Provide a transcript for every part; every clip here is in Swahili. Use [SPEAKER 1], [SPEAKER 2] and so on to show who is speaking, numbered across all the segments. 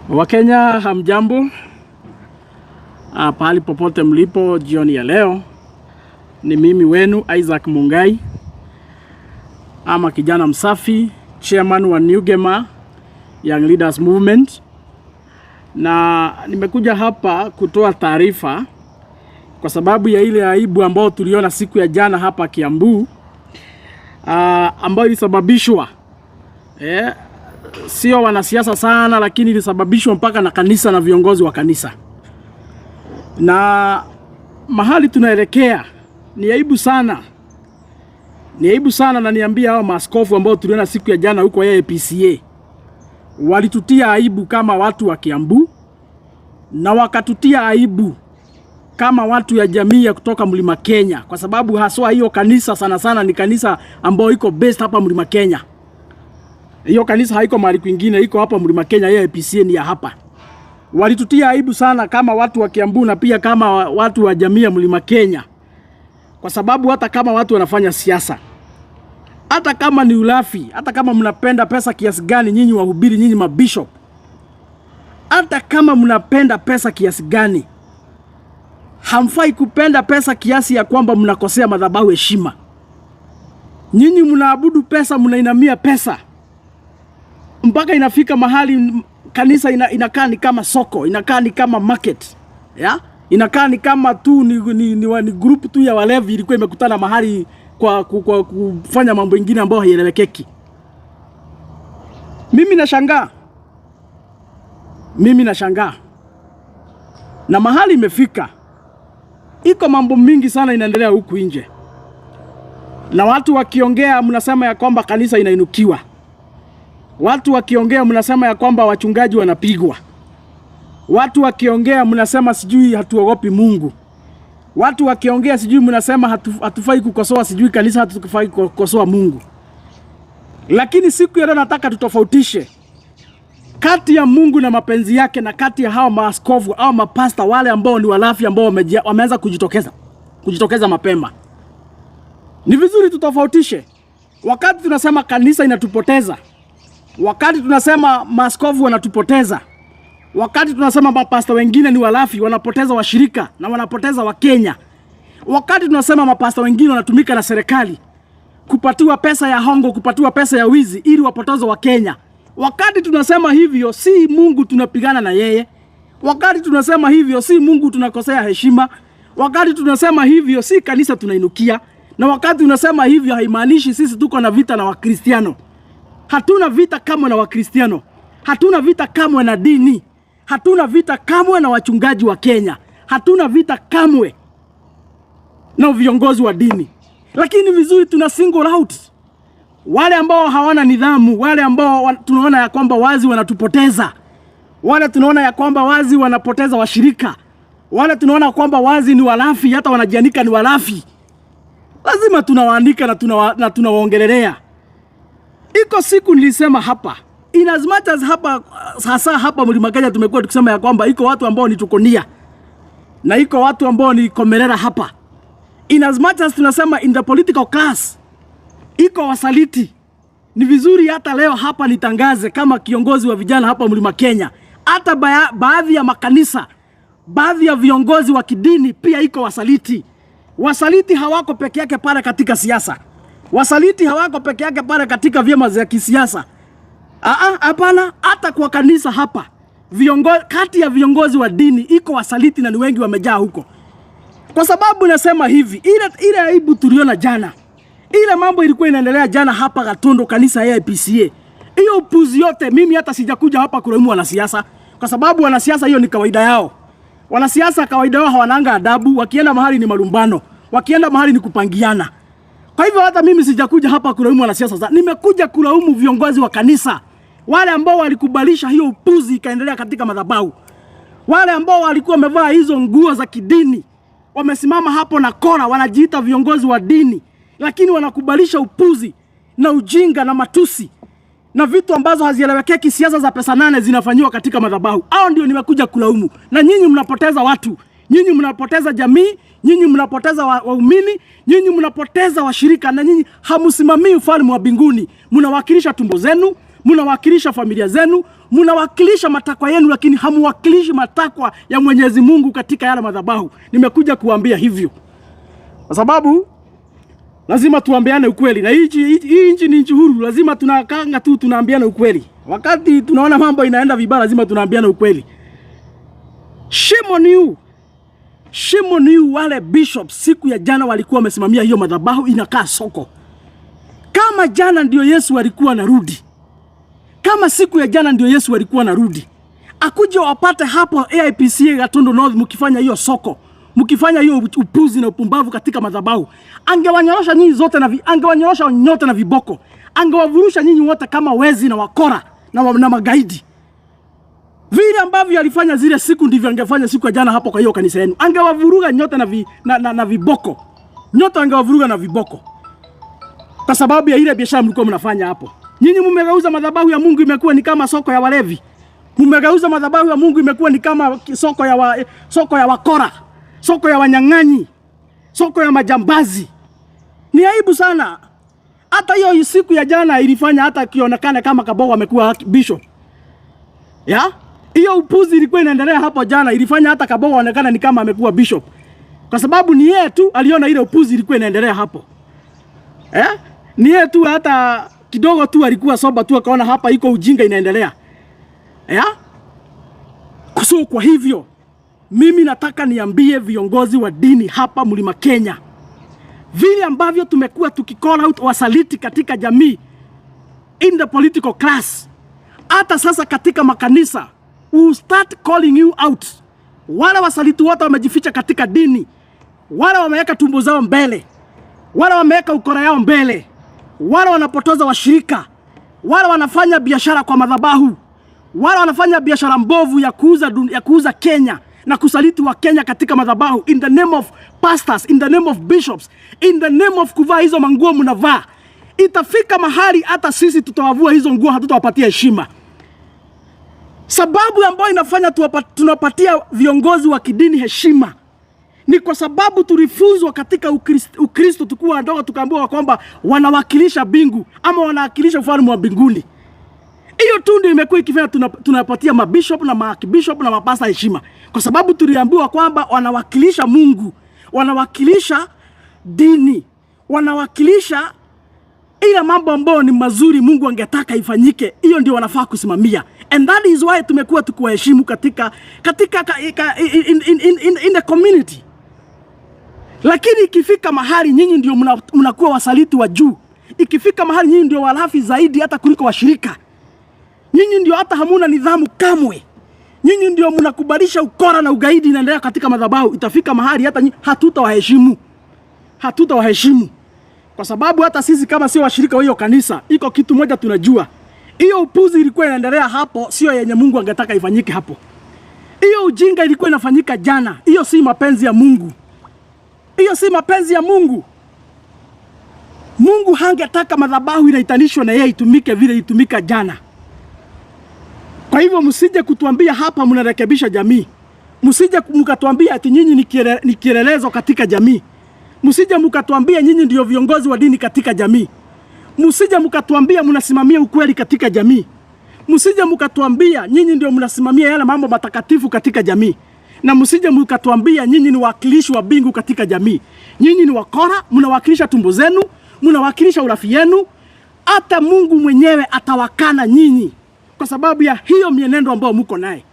[SPEAKER 1] Wakenya hamjambo, pahali popote mlipo jioni ya leo, ni mimi wenu Isaac Mungai ama kijana msafi, chairman wa New Gema Young Leaders Movement, na nimekuja hapa kutoa taarifa kwa sababu ya ile aibu ambayo tuliona siku ya jana hapa Kiambu, ambayo ilisababishwa sio wanasiasa sana, lakini ilisababishwa mpaka na kanisa na viongozi wa kanisa. Na mahali tunaelekea ni aibu sana, ni aibu sana, na niambia hao maaskofu ambao tuliona siku ya jana huko APCA walitutia aibu kama watu wa Kiambu na wakatutia aibu kama watu ya jamii ya kutoka Mlima Kenya, kwa sababu haswa hiyo kanisa sana sana ni kanisa ambayo iko based hapa Mlima Kenya. Hiyo kanisa haiko mahali kwingine, iko hapa Mlima Kenya. Hiyo APCA ni ya hapa. Walitutia aibu sana kama watu wa Kiambu na pia kama watu wa jamii ya Mlima Kenya, kwa sababu hata kama watu wanafanya siasa, hata kama ni ulafi, hata kama mnapenda pesa kiasi gani, nyinyi wahubiri, nyinyi mabishop, hata kama mnapenda pesa kiasi gani, hamfai kupenda pesa kiasi ya kwamba mnakosea madhabahu heshima. Nyinyi mnaabudu pesa, mnainamia pesa mpaka inafika mahali kanisa inakaa ni kama soko, inakaa ni kama market ya? Inakaa ni kama tu ni group tu ya walevi ilikuwa imekutana mahali kwa kufanya mambo ingine ambayo haielewekeki. Mimi nashangaa, mimi nashangaa na mahali imefika. Iko mambo mingi sana inaendelea huku nje, na watu wakiongea mnasema ya kwamba kanisa inainukiwa. Watu wakiongea mnasema ya kwamba wachungaji wanapigwa. Watu wakiongea mnasema sijui hatuogopi Mungu. Watu wakiongea sijui mnasema hatufai kukosoa sijui kanisa, hatufai kukosoa Mungu. Lakini siku ya leo nataka tutofautishe kati ya Mungu na mapenzi yake na kati ya hawa maaskofu au mapasta wale ambao ni walafi ambao wameanza kujitokeza mapema. Ni vizuri tutofautishe. Wakati tunasema kanisa inatupoteza, wakati tunasema maaskofu wanatupoteza, wakati tunasema mapasta wengine ni walafi, wanapoteza washirika na wanapoteza Wakenya, wakati tunasema mapasta wengine wanatumika na serikali kupatiwa pesa ya hongo, kupatiwa pesa ya wizi ili wapoteze Wakenya, wakati tunasema hivyo, si Mungu tunapigana na yeye. Wakati tunasema hivyo, si Mungu tunakosea heshima. Wakati tunasema hivyo, si kanisa tunainukia. Na wakati tunasema hivyo, haimaanishi sisi tuko na vita na Wakristiano. Hatuna vita kamwe na Wakristiano, hatuna vita kamwe na dini, hatuna vita kamwe na wachungaji wa Kenya, hatuna vita kamwe na viongozi wa dini. Lakini vizuri tuna single out wale ambao hawana nidhamu, wale ambao tunaona ya kwamba wazi wanatupoteza, wale tunaona ya kwamba wazi wanapoteza washirika, wale tunaona kwamba wazi ni walafi, hata wanajianika ni walafi. Lazima tunawaandika na tunawaongelelea. Iko siku nilisema hapa, in as much as hapa hasa hapa Mlima Kenya tumekuwa tukisema ya kwamba iko watu ambao ni tukonia na iko watu ambao ni komerera hapa. In as much as tunasema in the political class iko wasaliti, ni vizuri hata leo hapa nitangaze kama kiongozi wa vijana hapa Mlima Kenya, hata baadhi ya makanisa, baadhi ya viongozi wa kidini pia iko wasaliti. Wasaliti hawako peke yake pale katika siasa. Wasaliti hawako peke yake pale katika vyama vya kisiasa. Hapana, hata kwa kanisa hapa kati ya viongozi wa dini iko wasaliti na ni wengi wamejaa huko. Kwa sababu nasema hivi, ile aibu tuliona jana, ile mambo ilikuwa inaendelea jana hapa Gatundu kanisa ya APCA. Hiyo upuzi yote, mimi hata sijakuja hapa kulaumu wanasiasa, kwa sababu wanasiasa hiyo ni kawaida yao. Wanasiasa kawaida yao hawananga adabu, wakienda mahali ni malumbano, wakienda mahali ni kupangiana. Kwa hivyo hata mimi sijakuja hapa kulaumu wanasiasa, nimekuja kulaumu viongozi wa kanisa, wale ambao walikubalisha hiyo upuzi ikaendelea katika madhabahu, wale ambao walikuwa wamevaa hizo nguo za kidini, wamesimama hapo na kora, wanajiita viongozi wa dini, lakini wanakubalisha upuzi na ujinga na matusi na vitu ambazo hazielewekeki, siasa za pesa nane zinafanyiwa katika madhabahu. Hao ndio nimekuja kulaumu, na nyinyi mnapoteza watu, nyinyi mnapoteza jamii, nyinyi mnapoteza waumini, nyinyi mnapoteza washirika, na nyinyi hamsimamii ufalme wa mbinguni. Mnawakilisha tumbo zenu, mnawakilisha familia zenu, mnawakilisha matakwa yenu, lakini hamuwakilishi matakwa ya Mwenyezi Mungu katika yale madhabahu. Nimekuja kuambia hivyo kwa sababu lazima tuambiane ukweli, na hii nchi ni nchi huru, lazima tunakanga tu tunaambiana ukweli. Wakati tunaona mambo inaenda vibaya, lazima tunaambiana ukweli. Shame on you. Shame on you. Wale bishops siku ya jana walikuwa wamesimamia hiyo madhabahu inakaa soko. Kama jana ndio Yesu alikuwa anarudi, kama siku ya jana ndio Yesu alikuwa anarudi, akuje wapate hapo AIPCA Gatundu North mkifanya hiyo soko, mkifanya hiyo upuzi na upumbavu katika madhabahu, angewanyorosha nyinyi zote na angewanyorosha nyote na viboko, angewavurusha nyinyi wote kama wezi na wakora na magaidi. Vile ambavyo alifanya zile siku ndivyo angefanya siku ya jana hapo kwa hiyo kanisa yenu. Angewavuruga nyote na viboko. Nyote angewavuruga na viboko. Kwa sababu ya ile biashara mlikuwa mnafanya hapo. Nyinyi mmegeuza madhabahu ya Mungu imekuwa ni kama soko ya walevi. Mmegeuza madhabahu ya Mungu imekuwa ni kama soko ya wakora, soko ya wanyang'anyi, soko ya majambazi. Ni aibu sana. Hata hiyo siku ya jana ilifanya hata kionekana kama Kabogo amekuwa bishop. Ya? Hiyo upuzi ilikuwa inaendelea hapo jana ilifanya hata Kabogo aonekana ni kama amekuwa bishop. Kwa sababu ni yeye tu aliona ile upuzi ilikuwa inaendelea hapo. Eh? Ni yeye tu, hata kidogo tu alikuwa sober tu akaona hapa iko ujinga inaendelea. Ya? So kwa hivyo mimi nataka niambie viongozi wa dini hapa Mlima Kenya, vile ambavyo tumekuwa tukicall out wasaliti katika jamii in the political class, hata sasa katika makanisa we start calling you out. Wale wasaliti wote wamejificha katika dini, wale wameweka tumbo zao mbele, wale wameweka ukora yao mbele, wale wanapotoza washirika, wale wanafanya biashara kwa madhabahu, wale wanafanya biashara mbovu ya kuuza Kenya na kusaliti wa Kenya katika madhabahu in the name of pastors, in the name of bishops, in the name of kuvaa hizo manguo mnavaa. Itafika mahali hata sisi tutawavua hizo nguo, hatutawapatia heshima. Sababu ambayo inafanya tunapatia viongozi wa kidini heshima ni kwa sababu tulifunzwa katika Ukristo tukiwa wadogo, tukaambiwa kwamba wanawakilisha mbingu ama wanawakilisha ufalme wa mbinguni. Hiyo tu ndio imekuwa ikifanya tunapatia mabishop na maarchbishop na mapasta heshima, kwa sababu tuliambiwa kwamba wanawakilisha Mungu, wanawakilisha dini, wanawakilisha ile mambo ambayo ni mazuri Mungu angetaka ifanyike, hiyo ndio wanafaa kusimamia. And that is why tumekuwa tukiwaheshimu katika ka, ka, in the community. Lakini ikifika mahali nyinyi ndio mnakuwa wasaliti wa juu, ikifika mahali nyinyi ndio walafi zaidi hata kuliko washirika, nyinyi ndio hata hamuna nidhamu kamwe, nyinyi ndio mnakubalisha ukora na ugaidi inaendelea katika madhabahu. Itafika mahali hata hatutawaheshimu, hatutawaheshimu kwa sababu hata sisi kama sio washirika wa hiyo kanisa, iko kitu moja tunajua, hiyo upuzi ilikuwa inaendelea hapo, sio yenye Mungu angetaka ifanyike hapo. Hiyo ujinga ilikuwa inafanyika jana, hiyo si mapenzi ya Mungu, hiyo si mapenzi ya Mungu. Mungu hangetaka madhabahu inaitanishwa na yeye itumike vile itumika jana. Kwa hivyo msije kutuambia hapa mnarekebisha jamii, msije mkatuambia ati nyinyi ni kielelezo katika jamii. Msije mkatuambia nyinyi ndio viongozi wa dini katika jamii. Msije mkatuambia mnasimamia ukweli katika jamii. Msije mkatuambia nyinyi ndio mnasimamia yale mambo matakatifu katika jamii. Na msije mkatuambia nyinyi ni wakilishi wa mbingu katika jamii. Nyinyi ni wakora, mnawakilisha tumbo zenu, mnawakilisha urafi yenu. Hata Mungu mwenyewe atawakana nyinyi kwa sababu ya hiyo mienendo ambayo mko naye.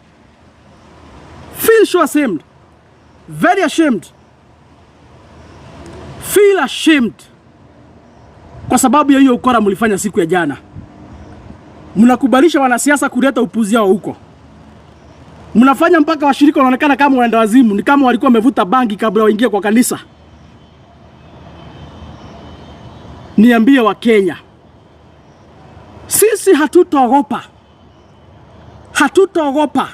[SPEAKER 1] Feel so ashamed. Very ashamed. Feel ashamed kwa sababu ya hiyo ukora mlifanya siku ya jana. Mnakubalisha wanasiasa kuleta upuzi wao huko. Mnafanya mpaka washirika wanaonekana kama waenda wazimu, ni kama walikuwa wamevuta bangi kabla waingie kwa kanisa. Niambie wa Kenya, sisi hatutaogopa, hatutaogopa,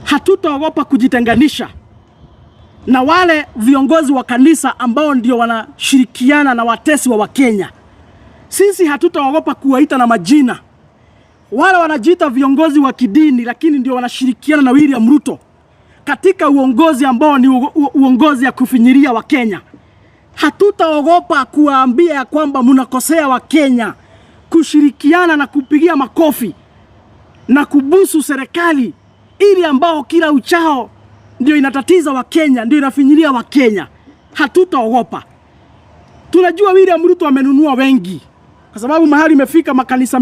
[SPEAKER 1] hatutaogopa kujitenganisha na wale viongozi wa kanisa ambao ndio wanashirikiana na watesi wa Wakenya. Sisi hatutaogopa kuwaita na majina wale wanajiita viongozi wa kidini, lakini ndio wanashirikiana na William Ruto katika uongozi ambao ni uongozi ya kufinyiria Wakenya. Hatutaogopa kuwaambia ya kwamba mnakosea Wakenya. kushirikiana na kupigia makofi na kubusu serikali ili ambao kila uchao ndio inatatiza Wakenya, ndio inafinyilia Wakenya. Hatutaogopa. Tunajua William Ruto amenunua wengi, kwa sababu mahali imefika makanisa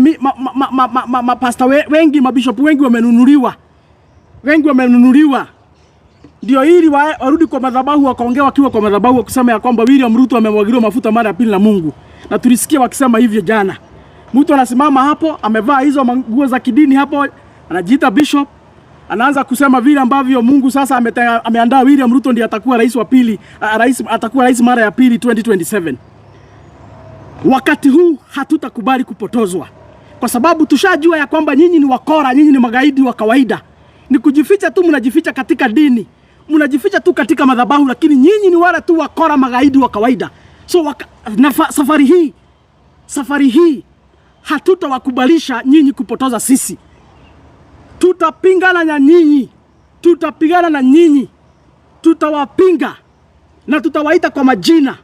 [SPEAKER 1] mapasta wengi, mabishopu wengi wamenunuliwa, wengi wamenunuliwa ndio ili warudi kwa madhabahu wakaongea wakiwa kwa madhabahu wakisema ya kwamba William Ruto amemwagiliwa mafuta mara ya pili na Mungu, na tulisikia wakisema hivyo jana. Mtu anasimama hapo amevaa hizo nguo za kidini hapo, anajiita bishop, anaanza kusema vile ambavyo Mungu sasa ameandaa William Ruto ndiye atakuwa rais wa pili, rais atakuwa rais mara ya pili 2027. Wakati huu hatutakubali kupotozwa, kwa sababu tushajua ya kwamba nyinyi ni wakora, nyinyi ni magaidi wa kawaida. Ni kujificha tu, mnajificha katika dini, mnajificha tu katika madhabahu, lakini nyinyi ni wale tu wakora, magaidi wa kawaida. So safari hii hatutawakubalisha nyinyi kupotoza sisi. Tutapingana na nyinyi, tutapigana na nyinyi, tutawapinga na tutawaita kwa majina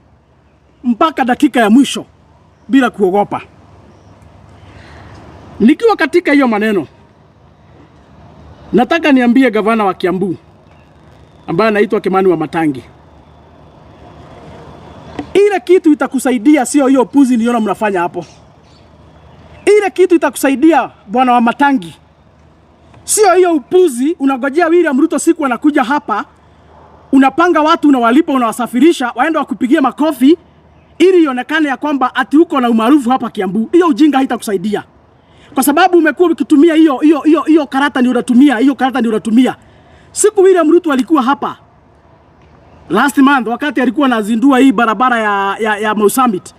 [SPEAKER 1] mpaka dakika ya mwisho bila kuogopa. Nikiwa katika hiyo maneno, nataka niambie gavana wa Kiambu ambaye anaitwa Kimani Wamatangi, ile kitu itakusaidia sio hiyo puzi niona mnafanya hapo. Ile kitu itakusaidia, bwana Wamatangi, sio hiyo upuzi. Unagojea William Ruto siku anakuja hapa, unapanga watu, unawalipa, unawasafirisha waende wakupigia makofi ili ionekane ya kwamba ati uko na umaarufu hapa Kiambu. Hiyo ujinga haitakusaidia kwa sababu umekuwa ukitumia hiyo karata, ndio unatumia hiyo karata, ndio unatumia. Siku William Ruto alikuwa hapa last month, wakati alikuwa anazindua hii barabara ya Mau Summit,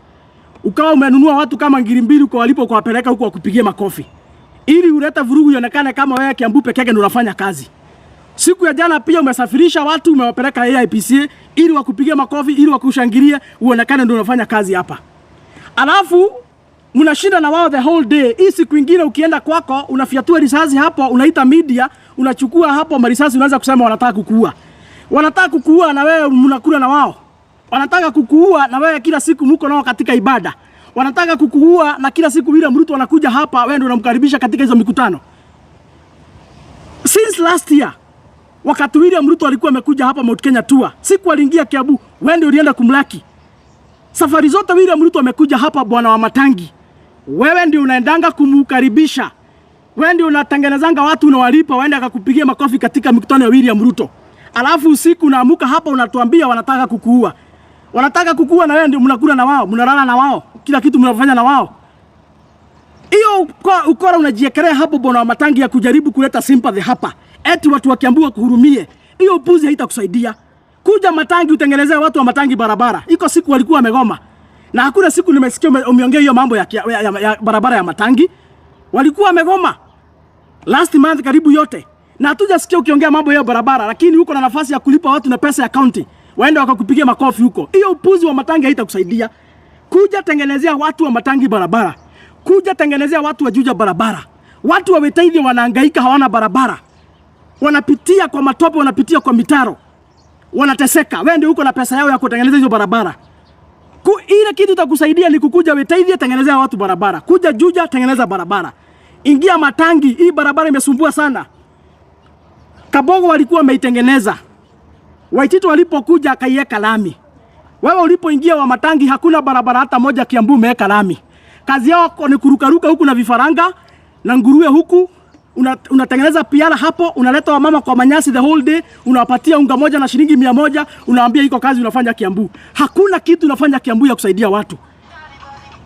[SPEAKER 1] ukawa umenunua watu kama 2,000 ukawalipa, ukawapeleka huko wakupigie makofi ili uleta vurugu ionekane kama wewe Kiambu peke yake ndio unafanya kazi. Siku ya jana pia umesafirisha watu, umewapeleka AIPCA ili wakupigie makofi, ili wakushangilie, uonekane ndio unafanya kazi hapa. Alafu mnashinda na wao the whole day. Hii siku ingine ukienda kwako unafyatua risasi hapo, unaita media, unachukua hapo marisasi, unaanza kusema wanataka kukuua. Wanataka kukuua na wewe mnakula na wao. Wanataka kukuua na wewe kila siku mko nao katika ibada. Wanataka kukuua na kila siku William Ruto anakuja hapa, wewe ndio unamkaribisha katika hizo mikutano. Since last year wakati William Ruto alikuwa amekuja hapa Mount Kenya tour, siku aliingia Kiambu, wewe ndio ulienda kumlaki. Safari zote William Ruto amekuja hapa, bwana Wamatangi, wewe ndio unaendanga kumkaribisha. Wewe ndio unatengenezanga watu, unawalipa waende akakupigia makofi katika mikutano ya William Ruto. Alafu usiku unaamuka hapa unatuambia wanataka kukuua. Wanataka kukuua na wewe ndio mnakula na wao, mnalala na wao, kila kitu mnafanya na wao. Hiyo ukora unajiekelea hapo, bwana Wamatangi, ya kujaribu kuleta sympathy hapa. Eti watu wa Kiambu wakuhurumie. Hiyo upuzi haitakusaidia. Kuja Matangi utengenezee watu wa Matangi barabara. Iko siku walikuwa wamegoma. Na hakuna siku nimesikia umeongea hiyo mambo ya barabara ya Matangi. Walikuwa wamegoma last month karibu yote. Na hatujasikia ukiongea mambo ya barabara, lakini uko na nafasi ya kulipa watu na pesa ya county. Waende wakakupigia makofi huko. Hiyo upuzi wa Matangi haitakusaidia. Kuja tengenezea watu wa Matangi barabara. Kuja tengenezea watu wa Juja barabara. Watu wa Witeithie wanahangaika, hawana barabara. Wanapitia kwa matope, wanapitia kwa mitaro. Wanateseka. Wewe ndio uko na pesa yao ya kutengeneza hizo barabara. Ile kitu itakusaidia ni kukuja Witeithie, tengenezea watu barabara. Kuja Juja, tengeneza barabara. Ingia Matangi, hii barabara imesumbua sana. Kabogo walikuwa wameitengeneza. Waititu walipokuja akaiweka lami. Wewe ulipoingia Wamatangi hakuna barabara hata moja Kiambu umeweka lami. Kazi yao ni kurukaruka huku na vifaranga na nguruwe huku. Unatengeneza piara hapo, unaleta wamama kwa manyasi the whole day, unawapatia unga moja na shilingi 100, unawaambia iko kazi unafanya Kiambu. Hakuna kitu unafanya Kiambu ya kusaidia watu.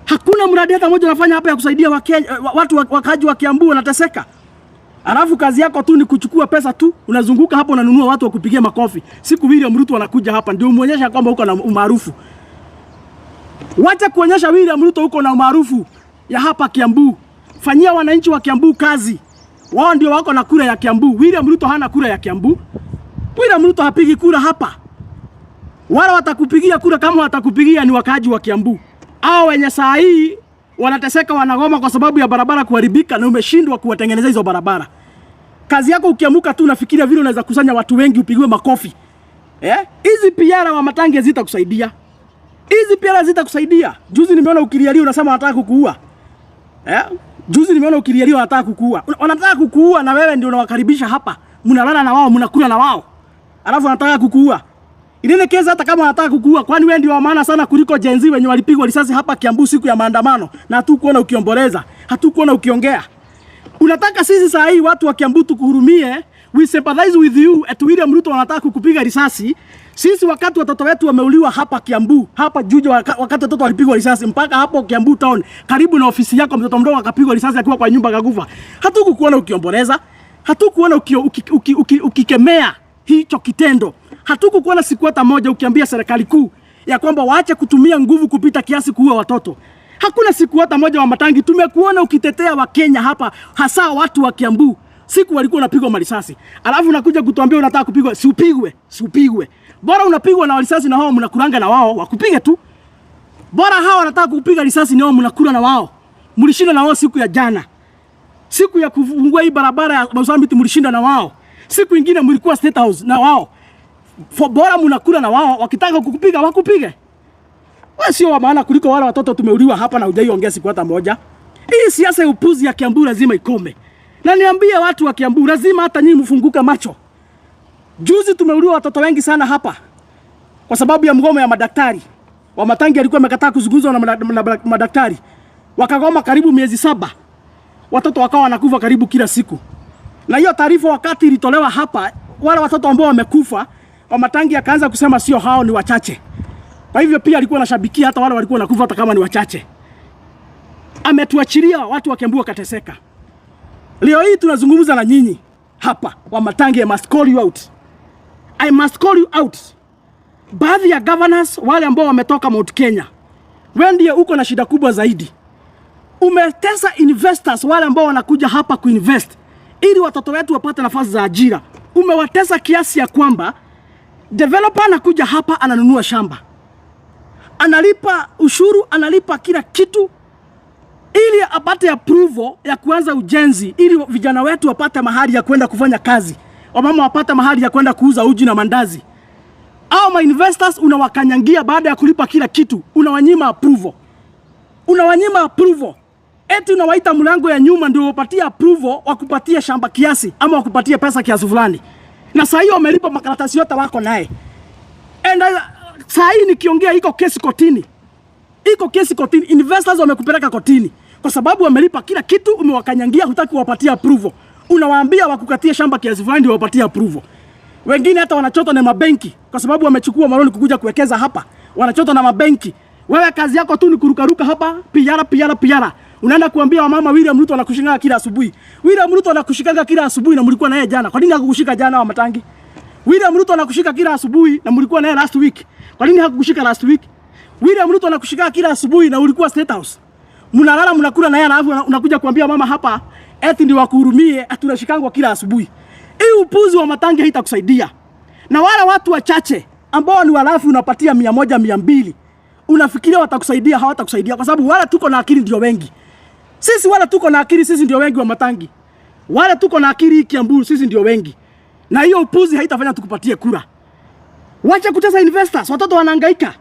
[SPEAKER 1] Hakuna mradi hata moja unafanya hapa ya kusaidia Wakenya, watu wakaji wa Kiambu wanateseka. Alafu kazi yako tu ni kuchukua pesa tu, unazunguka hapo unanunua watu wa kupigia makofi. Siku William Ruto anakuja hapa ndio umuonyesha kwamba uko na umaarufu. Wacha kuonyesha William Ruto uko na umaarufu ya hapa Kiambu. Fanyia wananchi wa Kiambu kazi. Wao ndio wako na kura ya Kiambu. William Ruto hana kura ya Kiambu. William Ruto hapigi kura hapa. Wala watakupigia kura kama watakupigia ni wakaaji wa Kiambu. Hao wenye saa hii wanateseka, wanagoma kwa sababu ya barabara kuharibika na umeshindwa kuwatengenezea hizo barabara. Kazi yako ukiamuka tu unafikiria vile unaweza kusanya watu wengi upigiwe makofi. Eh? Hizi PR Wamatangi hazitakusaidia. Hizi PR zitakusaidia. Juzi nimeona ukilialia unasema wanataka kukuua. Eh? Juzi nimeona ukilialia wanataka kukuua. Wanataka kukuua na wewe ndio unawakaribisha hapa. Mnalala na wao, mnakula na wao. Alafu wanataka kukuua. Ile kesi hata kama wanataka kukuua, kwani wewe ndio wa maana sana kuliko Gen Z wenye walipigwa risasi hapa Kiambu siku ya maandamano na hatukuona ukiomboleza, hatukuona ukiongea. Unataka sisi saa hii watu wa Kiambu tukuhurumie, we sympathize with you at William Ruto wanataka kukupiga risasi. Sisi wakati watoto wetu wameuliwa hapa Kiambu, hapa Juja, wakati watoto walipigwa risasi mpaka hapo Kiambu town, karibu na ofisi yako, mtoto mdogo akapigwa risasi akiwa kwa nyumba akakufa. Hatukukuona ukiomboleza, hatukuona ukikemea hicho kitendo. Hatukukuona siku hata moja ukiambia serikali kuu ya kwamba waache kutumia nguvu kupita kiasi kuua watoto. Hakuna siku hata moja, Wamatangi, tumekuona ukitetea Wakenya hapa, hasa watu wa Kiambu siku walikuwa wanapigwa marisasi, alafu unakuja kutuambia unataka kupigwa. Si upigwe, si upigwe. Bora unapigwa na risasi na hao mnakulanga na wao, wakupige tu. Bora hao wanataka kukupiga risasi ni wao mnakula na wao. Mlishinda na wao siku ya jana. Siku ya kufungua hii barabara ya Mau Summit mlishinda na wao. Siku ingine mlikuwa State House na wao. For bora mnakula na wao, wakitaka kukupiga wakupige. Wewe sio wa maana kuliko wale watoto tumeuliwa hapa na hujaiongea siku hata moja. Hii siasa ya upuzi ya Kiambu lazima ikome. Na niambie watu wa Kiambu, lazima hata nyinyi mfunguke macho. Juzi tumeuliwa watoto wengi sana hapa kwa sababu ya mgomo ya madaktari. Wamatangi alikuwa amekataa kuzungumza na madaktari. Wakagoma karibu miezi 7. Watoto wakawa wanakufa karibu kila siku. Na hiyo taarifa wakati ilitolewa hapa, wale watoto ambao wamekufa, Wamatangi akaanza kusema sio hao, ni wachache. Kwa hivyo pia alikuwa anashabikia hata wale walikuwa wanakufa hata kama ni wachache. Ametuachilia watu wa Kiambu wakateseka. Leo hii tunazungumza na nyinyi hapa, Wamatangi, I must call you out. I must call you out. Baadhi ya governors wale ambao wametoka Mount Kenya, wewe ndiye uko na shida kubwa zaidi. Umetesa investors wale ambao wanakuja hapa kuinvest ili watoto wetu wapate nafasi za ajira. Umewatesa kiasi ya kwamba developer anakuja hapa ananunua shamba, analipa ushuru, analipa kila kitu ili apate approval ya kuanza ujenzi, ili vijana wetu wapate mahali ya kwenda kufanya kazi, wamama wapate mahali ya kwenda kuuza uji na mandazi. Au ma investors unawakanyangia baada ya kulipa kila kitu, unawanyima approval, unawanyima approval eti unawaita mlango ya nyuma ndio wapatie approval, wakupatie shamba kiasi ama wakupatie pesa kiasi fulani, na saa hiyo wamelipa makaratasi yote wako naye. And saa hii nikiongea iko kesi kotini, iko kesi kotini, investors wamekupeleka kotini kwa sababu wamelipa kila kitu, umewakanyangia, hutaki kuwapatia approval, unawaambia wakukatie shamba kiasi fulani ndio wapatie approval. Wengine hata wanachotwa na mabenki kwa sababu wamechukua maloan kukuja kuwekeza hapa, wanachotwa na mabenki. Wewe kazi yako tu ni kurukaruka hapa, piara piara piara. Unaenda kuambia wamama William Ruto anakushikanga kila asubuhi. William Ruto anakushikanga kila asubuhi na mlikuwa naye jana. Kwa nini hakukushika jana, Wamatangi? William Ruto anakushika kila asubuhi na mlikuwa naye last week. Kwa nini hakukushika last week? William Ruto anakushika kila asubuhi na ulikuwa State House. Mnalala mnakula naye, alafu unakuja kuambia mama hapa eti ndio wakuhurumie, ati unashikangwa kila asubuhi. Hii upuzi wa Matangi haitakusaidia. Na wale watu wachache ambao ni walafi unapatia 100, 200, unafikiria watakusaidia? Hawatakusaidia kwa sababu wale tuko na akili ndio wengi. Sisi wale tuko na akili, sisi ndio wengi wa Matangi. Wale tuko na akili Kiambu, sisi ndio wengi. Na hiyo upuzi haitafanya tukupatie kura. Wacha kutesa investors, watoto wanahangaika.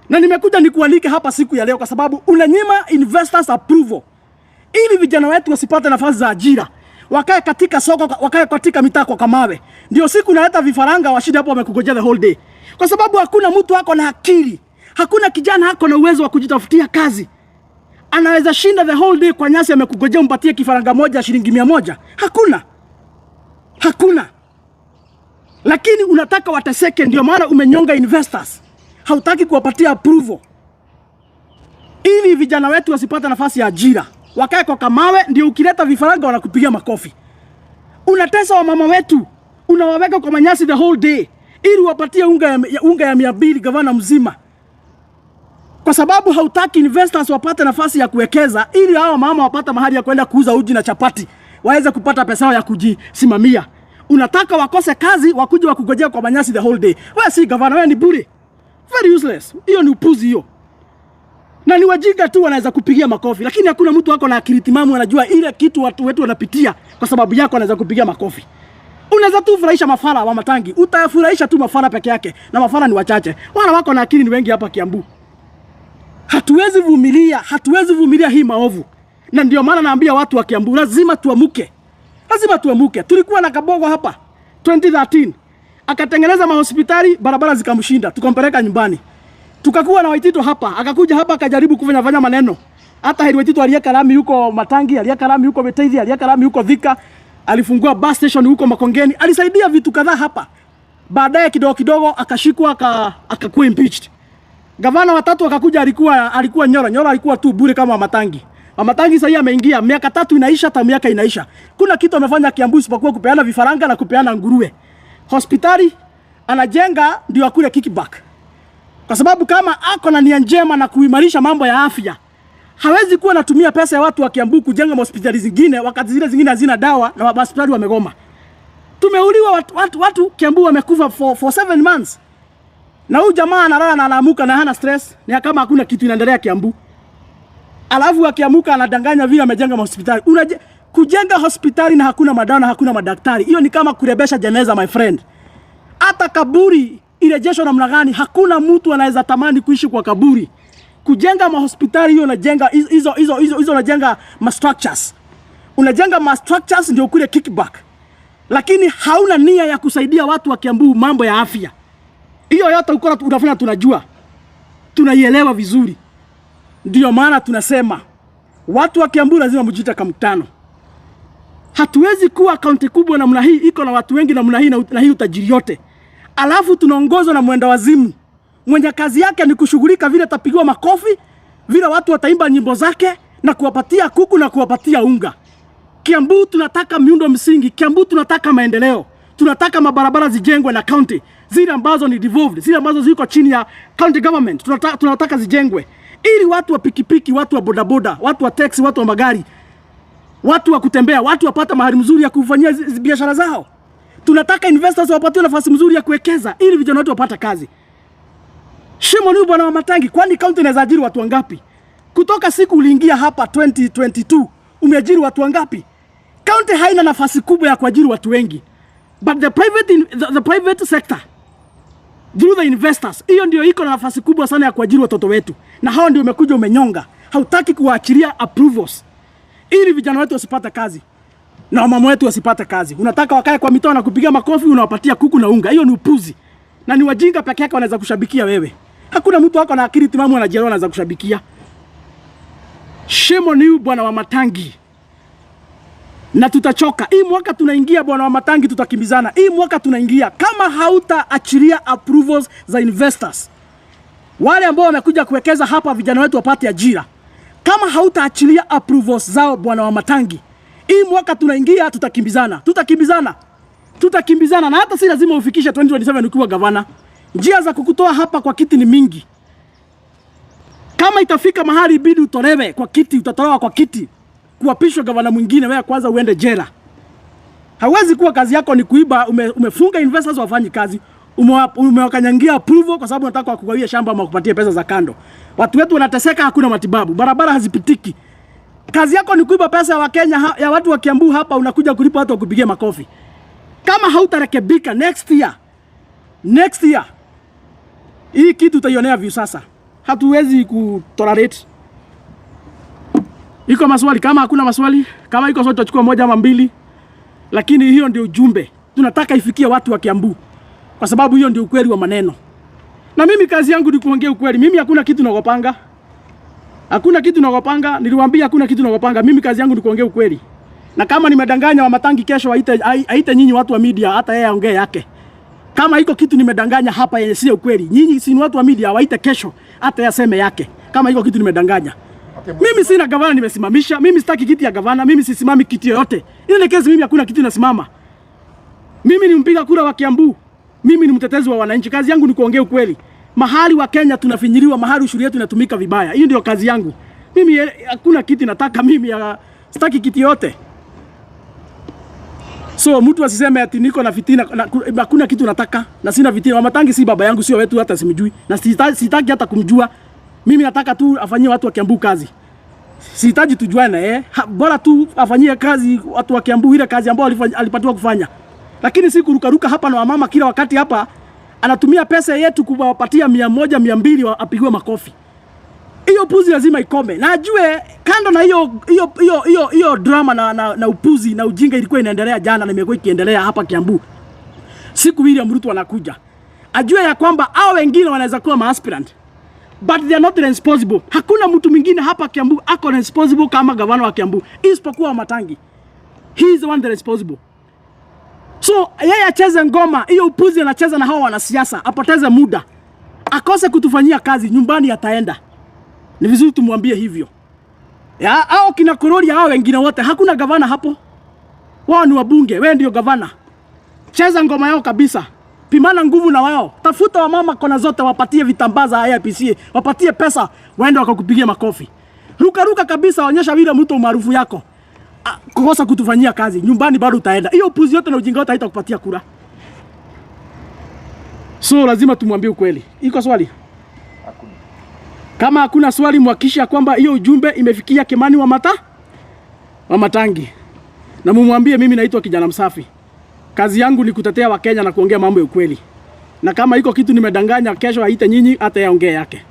[SPEAKER 1] Na nimekuja nikualike hapa siku ya leo kwa sababu unanyima investors approval ili vijana wetu wasipate nafasi za ajira, wakae katika soko, wakae katika mitaa kwa kamawe. Ndio siku unaleta vifaranga washinde hapo, wamekungojea the whole day, kwa sababu hakuna mtu ako na akili, hakuna kijana ako na uwezo wa kujitafutia kazi anaweza shinda the whole day kwa nyasi, amekungojea umpatie kifaranga moja shilingi 100. Hakuna, hakuna. Lakini unataka wateseke, ndio maana umenyonga investors, hautaki kuwapatia approval ili vijana wetu wasipate nafasi ya ajira, wakae kwa kamawe. Ndio ukileta vifaranga wanakupigia makofi. Unatesa wamama wetu, unawaweka kwa manyasi the whole day ili wapatie unga ya 200 gavana mzima, kwa sababu hautaki investors wapate nafasi ya kuwekeza ili hawa mama wapate mahali ya kwenda kuuza uji na chapati waweze kupata pesa yao ya kujisimamia. Unataka wakose kazi wakuje wakugojea kwa manyasi the whole day. Wewe si gavana, wewe ni bure, very useless. Hiyo ni upuzi hiyo, na ni wajinga tu wanaweza kupigia makofi, lakini hakuna mtu wako na akili timamu anajua ile kitu watu wetu wanapitia kwa sababu yako anaweza kupigia makofi. Unaweza tu furahisha mafala wa Matangi, utafurahisha tu mafala peke yake, na mafala ni wachache. Wala wako na akili ni wengi hapa Kiambu. Hatuwezi vumilia, hatuwezi vumilia hii maovu. Na ndio maana naambia watu wa Kiambu lazima tuamuke, lazima tuamuke. Tulikuwa na Kabogo hapa 2013 akatengeneza mahospitali, barabara zikamshinda, tukampeleka nyumbani. Tukakuwa na Waititu hapa, akakuja hapa akajaribu kufanya fanya maneno. Hata Heri Waititu aliweka lami huko Matangi, aliweka lami huko Beteithi, aliweka lami huko Thika, alifungua bus station huko Makongeni, alisaidia vitu kadhaa hapa. Baadaye kidogo kidogo akashikwa akakuwa impeached. Gavana watatu akakuja, alikuwa Nyoro. Nyoro alikuwa tu bure kama Matangi. Matangi sasa ameingia miaka 3 inaisha, hata miaka inaisha. Kuna kitu amefanya Kiambu isipokuwa kupeana vifaranga na kupeana nguruwe. Hospitali anajenga ndio akule kickback. Kwa sababu kama ako na nia njema na kuimarisha mambo ya afya, hawezi kuwa anatumia pesa ya watu wa Kiambu kujenga hospitali zingine wakati zile zingine hazina dawa na hospitali wamegoma. Tumeuliwa watu Kiambu wamekufa for 7 months. Na huyu jamaa analala na anaamuka na hana stress, ni kama hakuna kitu inaendelea Kiambu. Alafu akiamuka anadanganya vile amejenga hospitali. Kujenga hospitali na hakuna madawa na hakuna madaktari, hiyo ni kama kurebesha jeneza, my friend. Hata kaburi irejeshwa namna gani, hakuna mtu anaweza tamani kuishi kwa kaburi. Kujenga mahospitali hiyo unajenga hizo hizo hizo hizo, unajenga ma structures. Unajenga ma structures ndio kule kickback. Lakini hauna nia ya kusaidia watu wa Kiambu mambo ya afya. Hiyo yote uko unafanya, tunajua. Tunaielewa vizuri. Ndio maana tunasema watu wa Kiambu lazima mjiite kamkutano. Hatuwezi kuwa kaunti kubwa namna hii iko na watu wengi namna hii na hii utajiri yote, alafu tunaongozwa na mwenda wazimu mwenye kazi yake ni kushughulika vile atapigiwa makofi, vile watu wataimba nyimbo zake na kuwapatia kuku na kuwapatia unga. Kiambu tunataka miundo msingi, Kiambu tunataka maendeleo, tunataka mabarabara zijengwe na county, zile ambazo ni devolved, zile ambazo ziko chini ya county government, tunataka zijengwe ili watu wa pikipiki, watu wa bodaboda, watu wa taxi, watu wa magari, watu wa kutembea, watu wapate mahali mzuri ya kufanyia biashara zao. Tunataka investors wapatiwe nafasi mzuri ya kuwekeza ili vijana wetu wapate kazi. Shame on you, bwana Wamatangi, kwani county inaweza ajiri watu wangapi? Kutoka siku uliingia hapa 2022 umeajiri watu wangapi? County haina nafasi kubwa ya kuajiri watu wengi. But the private sector through the investors, hiyo ndio iko na nafasi kubwa sana ya kuajiri watoto wetu, na hao ndio umekuja umenyonga. Hautaki kuwaachilia approvals ili vijana wetu wasipate kazi na wamama wetu wasipate kazi. Unataka wakae kwa mitoo na kupiga makofi, unawapatia kuku na unga. Hiyo ni upuzi, na ni wajinga peke yake wanaweza kushabikia wewe. Hakuna mtu wako na akili timamu anajielewa anaweza kushabikia. Shame on you, bwana Wamatangi. Na tutachoka hii mwaka tunaingia, bwana Wamatangi, tutakimbizana hii mwaka tunaingia. Kama hautaachilia approvals za investors wale ambao wamekuja kuwekeza hapa, vijana wetu wapate ajira, kama hautaachilia approvals zao, bwana Wamatangi, hii mwaka tunaingia, tutakimbizana, tutakimbizana, tutakimbizana. Na hata si lazima ufikishe 2027 ukiwa gavana. Njia za kukutoa hapa kwa kiti ni mingi. Kama itafika mahali ibidi utolewe kwa kiti, utatolewa kwa kiti, kuapishwa gavana mwingine, wewe kwanza uende jela. Hawezi kuwa kazi yako ni kuiba. Umefunga investors wafanyi kazi, umewakanyangia approval kwa sababu unataka wakugawia shamba ama kupatia pesa za kando. Watu wetu wanateseka, hakuna matibabu, barabara hazipitiki. Kazi yako ni kuiba pesa ya Wakenya, ya watu wa Kiambu hapa, unakuja kulipa watu wakupigia makofi. Kama hautarekebika next year, next year hii kitu utaionea view sasa. Hatuwezi kutolerate. Iko maswali? Kama hakuna maswali, kama iko swali tutachukua moja ama mbili, lakini hiyo ndio ujumbe tunataka ifikie watu wa Kiambu, kwa sababu hiyo ndio ukweli wa maneno. Na mimi kazi yangu ni kuongea ukweli. Mimi hakuna kitu nakopanga, hakuna kitu nakopanga. Niliwaambia hakuna kitu nakopanga. Mimi kazi yangu ni kuongea ukweli, na kama nimedanganya Wamatangi, kesho aite nyinyi watu wa media, hata yeye aongee yake. Kama iko kitu nimedanganya hapa yenye sio ukweli, nyinyi si ni watu wa media, waite kesho hata yaseme yake, kama iko kitu nimedanganya.
[SPEAKER 2] Okay,
[SPEAKER 1] Mimi sina gavana nimesimamisha. Mimi sitaki kiti ya gavana. Mimi sisimami kiti yoyote. Ile kesi mimi hakuna kitu nasimama. Mimi ni mpiga kura wa Kiambu. Mimi ni mtetezi wa wananchi. Kazi yangu ni kuongea ukweli. Mahali wa Kenya tunafinyiliwa, mahali ushuru yetu inatumika vibaya. Hiyo ndio kazi yangu. Mimi hakuna kiti nataka mimi ya, sitaki kiti yote. So mtu asiseme ati niko na fitina, hakuna kitu nataka na sina fitina. Wamatangi si baba yangu, sio wetu, hata simjui na sitaki hata kumjua. Mimi nataka tu afanyie watu wa Kiambu kazi. Sihitaji tujuane eh. Bora tu afanyie kazi watu wa Kiambu ile kazi ambayo alipatiwa kufanya. Lakini si kurukaruka hapa na wamama kila wakati hapa, anatumia pesa yetu kuwapatia 100, 200 apigiwe makofi. Hiyo upuzi lazima ikome. Na ajue kando na hiyo hiyo hiyo hiyo hiyo drama na upuzi na ujinga ilikuwa inaendelea jana na imekuwa ikiendelea hapa Kiambu. Siku William Ruto anakuja, ajue ya kwamba hao wengine wanaweza kuwa maaspirant, but they are not responsible. Hakuna mtu mwingine hapa Kiambu ako responsible kama gavana wa Kiambu isipokuwa Wamatangi. He is the one that responsible. So yeye acheze ngoma hiyo upuzi anacheza na hao wanasiasa, apoteze muda, akose kutufanyia kazi, nyumbani ataenda. Ni vizuri tumwambie hivyo. Ya, hao kina Korori, hao wengine wote, hakuna gavana hapo. Wao ni wabunge, wewe ndio gavana. Cheza ngoma yao kabisa. Pimana nguvu na wao. Tafuta wamama kona zote, wapatie vitambaa za IEBC, wapatie pesa, waende wakakupigia makofi. Ruka ruka kabisa, onyesha vile mtu umaarufu yako. Ah, kukosa kutufanyia kazi, nyumbani bado utaenda. Hiyo upuzi yote na ujinga wote haitakupatia kura. So lazima tumwambie ukweli. Iko swali?
[SPEAKER 2] Hakuna.
[SPEAKER 1] Kama hakuna swali, mhakikisha kwamba hiyo ujumbe imefikia Kimani Wamatangi, na mumwambie mimi naitwa Kijana Msafi. Kazi yangu ni kutetea Wakenya na kuongea mambo ya ukweli, na kama iko kitu nimedanganya, kesho aite nyinyi, hata yaongee yake.